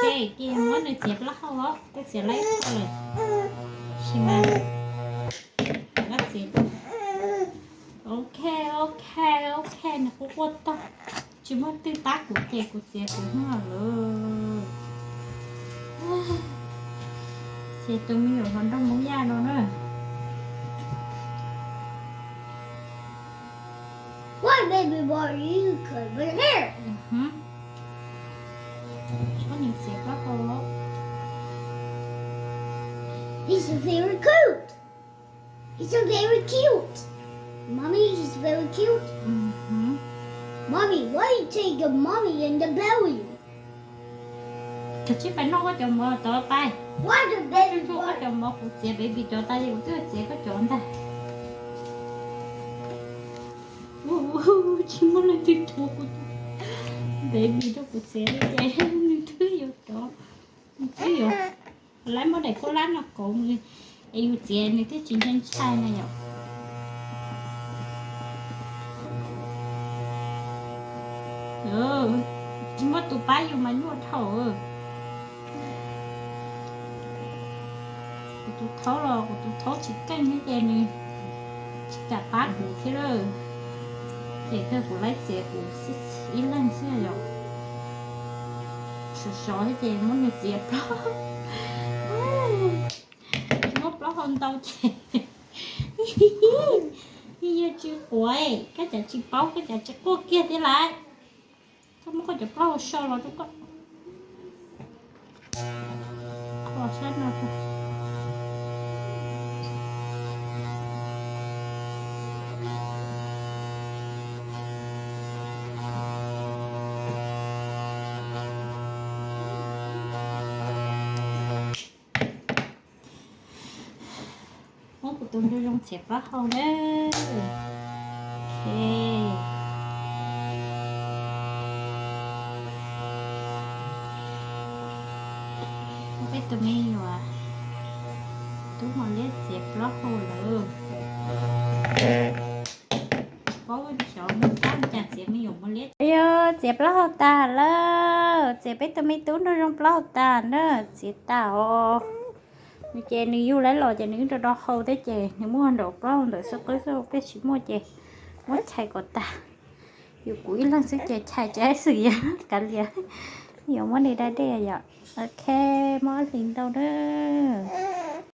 Ces muab nws txiav plaub hau os, kuv txiav lawm ib qho lawm. Sis mas, ok, ok, ok, nws kuj quaj tag. Tsis muaj twg pab kuv ces kuv txiav kuv hnub lawm. Ces tus me nyuam hluas nraug Hmoob Yaj no na. Why baby boy you cover here? Muab nws txiav plaub hau. He's very cute. He's very cute. Mommy, he's very cute. Mommy, why you take your mommy in the belly? Koj tsis pais noj koj cov mov tod pais. Why the baby boy? Koj cov mov kuv txiav baby cov tas li kuv twb txiav koj cov ntag. Tsis muaj leej twg rhuav kuv cov baby rau kuv txiav li ces nws twb yuav cov, nws twb yuav lawv muab daim khaub hlab no kauv nws es yus txiav nws thiaj tsis ntshai ntshai na yom. Tsis muaj tus pab yus mas nyuaj dhau. Kuv tus thaub los kuv tus thaub tsis keej thiab ces nws tsis kam pab kuv thiab lawm. Ces kawg kuv laib txiav kuv ib leeg xwb yom. Sov sov thiab ces muab nws txiav plaub, muab plaub hau ntau ces yog tsis quav, koj cas tsis paub, koj cas tsis quaj kiag thiab lawm. Koj muab koj cov plaub hau so los rau koj. Koj sab no. Muab kuv tus nraug zoo txiav plaub hau na. Muab peb tus me nyuam tub Hmoob Liab txiav plaub hau lawm. Tsis paub xyov muaj qab cas txiav me nyuam Hmoob Liab. Yog txiav plaub hau tas lawm, txiav peb tus me tub nraug zoo plaub hau tas na, txiav tas os. Nws ces nws yug lawv los ces nws rau do hau thiab ces nws muaj nraum plaub hau ntawm xwb, qwb xwb peb tsis muaj ces muab chais kom tas. Yus kuv ib leeg xwb ces chais tsis xwm yog kav liam, yuav muab nws da dej yom. Ok, muab hlis ntau na.